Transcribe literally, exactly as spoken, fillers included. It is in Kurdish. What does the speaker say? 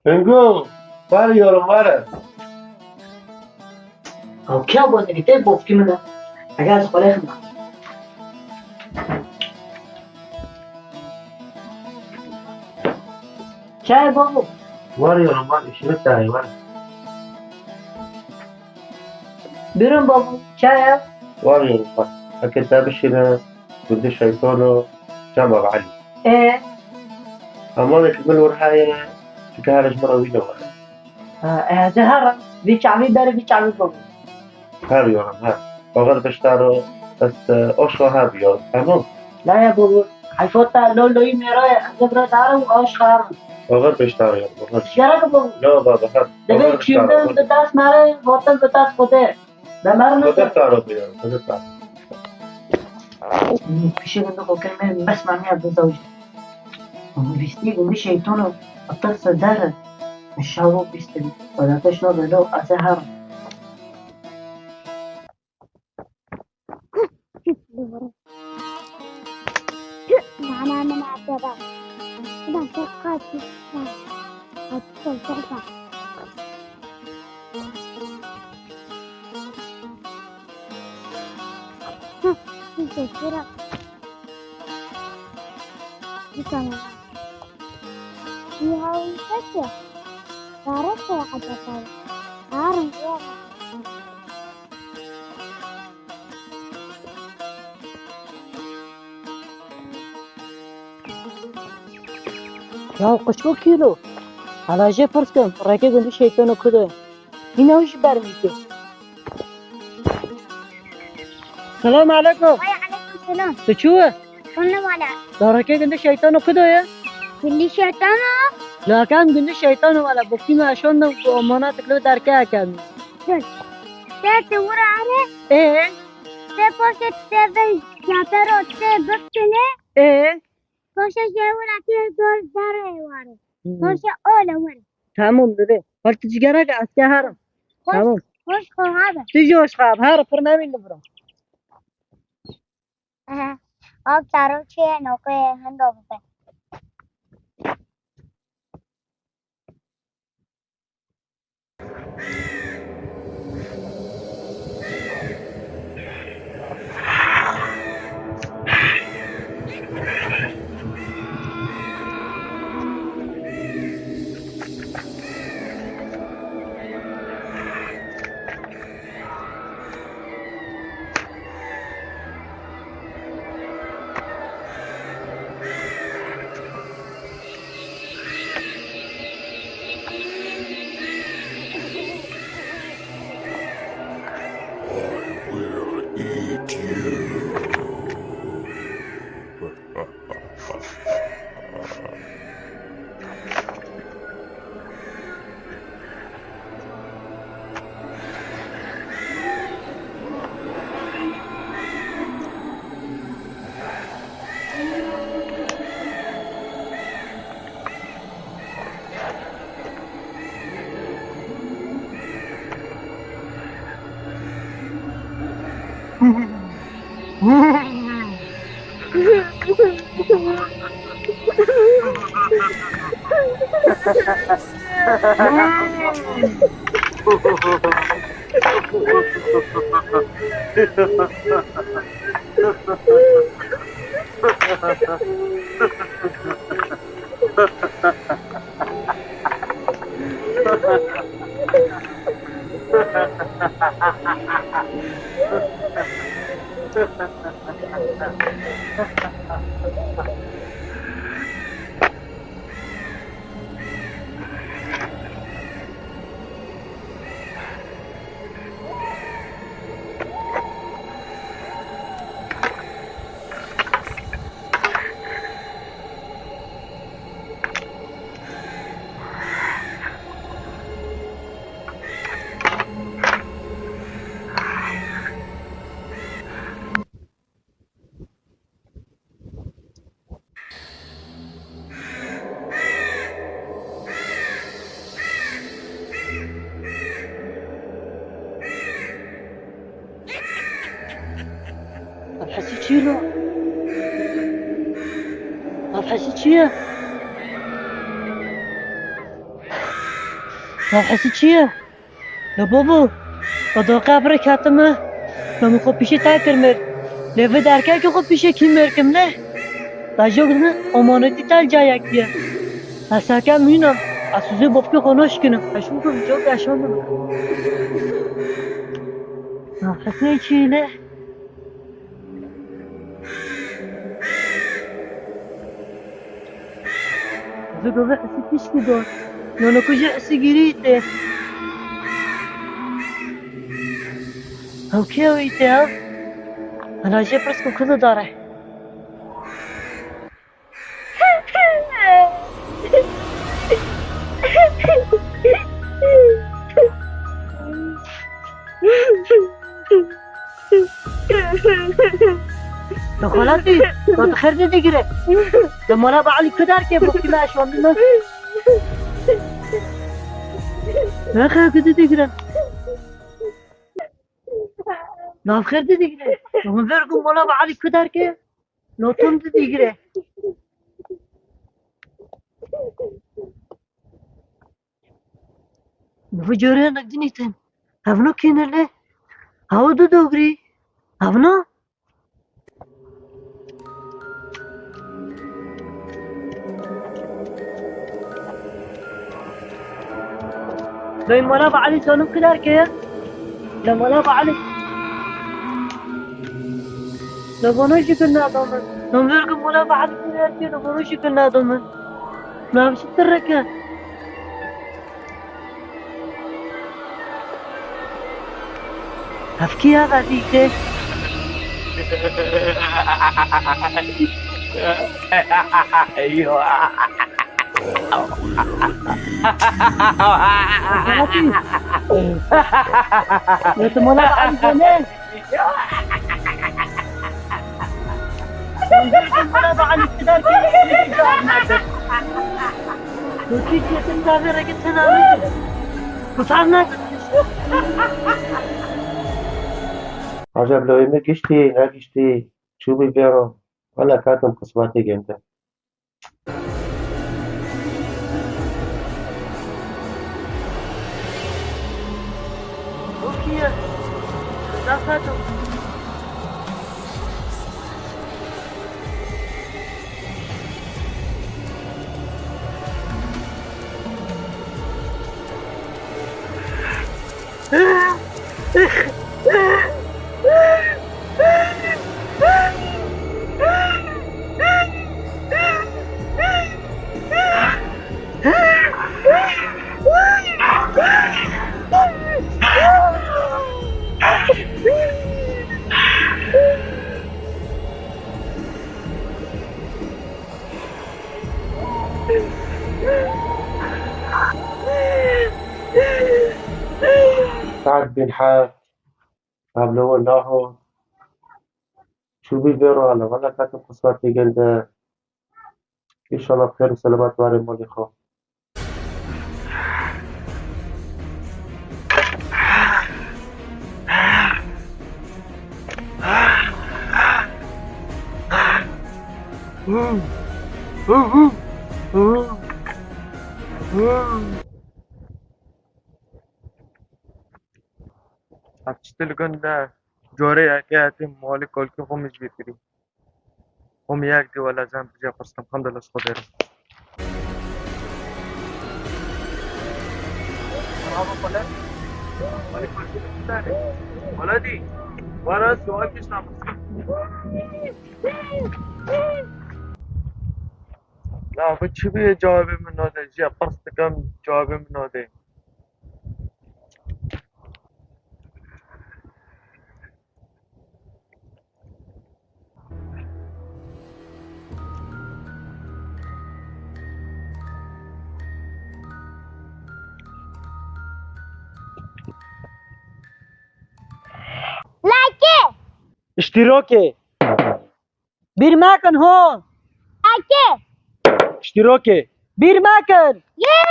Fengo, were yorum, were. Ew kî ya bo nivî tê bofkî min e. Eger ez xwelê xim. Çayê babo. Were yorum, were. Işini çayê, were. Birin babo, çayê. Were yorum, were. Eke te bişîne, gundê şeytano, çama Elî. Ê? Amanekî min wir heye, çike here ji min re wî ne were. Ha, e, ez ê herim. Vî çavî ber vî çavî bibû. Her yarim, her. Oxir biştaro, ez, e, aşka her biyarim, tamam? La ya bibû. Heyfo te lo loyî mêra ye, ez ê bira darim û aşka herim. Oxir biştaro ya, oxir. Şiyara bibû. La baba, her. Divê çîvdin bi dest mere, gotin bi dest Xwedê. Demer ne? Xwedê taro bû ya, Xwedê taro. Pişê gundê xwe kir me, bes me niya bizewicî. Hûn bîstî gundê şeytano, atir se der e. Şawo bîstin. Welateş nabe lo, ez ê herim. Nana min acaba. Ulan çok kaçmış. Hadi sol tarafa. Hı, bir şey, bırak. Bir tane. Bir havlu çek ya. Bırak ya acaba. Ağrım yok. Ya qişo kîlo. Hala jê pirs kim, rêkê gundî şeytano kude. Nîna wî ji ber min kir. Selam aleykum. Vay aleykum selam. Tu çû? Şunu wala. Da rêkê gundî şeytano kude ye? Gundî şeytano? La kem gundî şeytano wala. Bokî me şonda ku amana tiklo derke kem. Dur. Te te vura are. Ee? Te poşet te ve yapero te bıktine. Ee? Poşet ye vura te dor dare vare. Hmm. Poşet öyle vare. Tamam dede. Bak tu cigara ke aske haram. Hoş, tamam. Hoş ko abi. Tu ji hoş abi. Har pir navîn de bro. Aha. Ak çaro çi noke hendo bibe. Ev hesî çi ye lo? Ev hesî çi ye? Navhesî çi ye? Ya babo, ya da qebrek hatime, ya min xwe pîşê te kir mir. Lê vê derkekê xwe pîşê kî mir kim ne? Da jok ne, emanetî te cayek ye. Ez seke mîna, ez suzê bavkê xwe naşkinim. Ez şûn ku vî cok eşan min. Navhesî çi ye ne? Zû dove hesî pişkî don. Nono ku jî hesî girî tê. Ew kê ew î tê ha? Hela jê pirs ku ku didare. Tu xelatî, tu dixêr didigire. Li mala Bealî ku derkê bokî me eşandine. Nexe ku didigire. Navxêr didigire. Min ver ku mala Bealî ku derkê. Notum didigire. Bi vê carê hinek dinîtin. Hevno kî ne lê? Hewa du dogrî. Hevno? Dayê mala Bealî zanim ku derkê ye? Le mala Bealî. Le vana jî ku nado min. Nam ver ku mala Bealî ku derkê, le vana jî ku nado min. Nav ji tirreke. Hevkî ya vedî te. Fatî. Ya tu mala Bealî zanî? Bana Bealî kidar ki. Kotî çetin davê reket sen anladın. Kusan ne? Acaba lo ême giştî, ne giştî, çû bî vêro. Wala katim qismetê gende. Rukiye, Rıza Kato. Saad bin Haf, Pablo Naho, çûbî vê rohane, wela katim qismetê gel de. Înşallah bi xêr û selamet warê malê xwe. Ev çi dilgund e, corê yekê etê malê kolkê xwe min jê kirî. Hûn yek dî wela zem jê pirstim, hemdulillah, ji Xwedê re. Merhaba Xweled. Welê karşî de çi dane? Xweledî, were siwak kişna. Ya bi çi bûye cewabê min nade? Jê pirs dikim, cewabê min nade. Like! İştirakê! Bîr mekin ho! Like! İştirakê! Bîr mekin! Yê!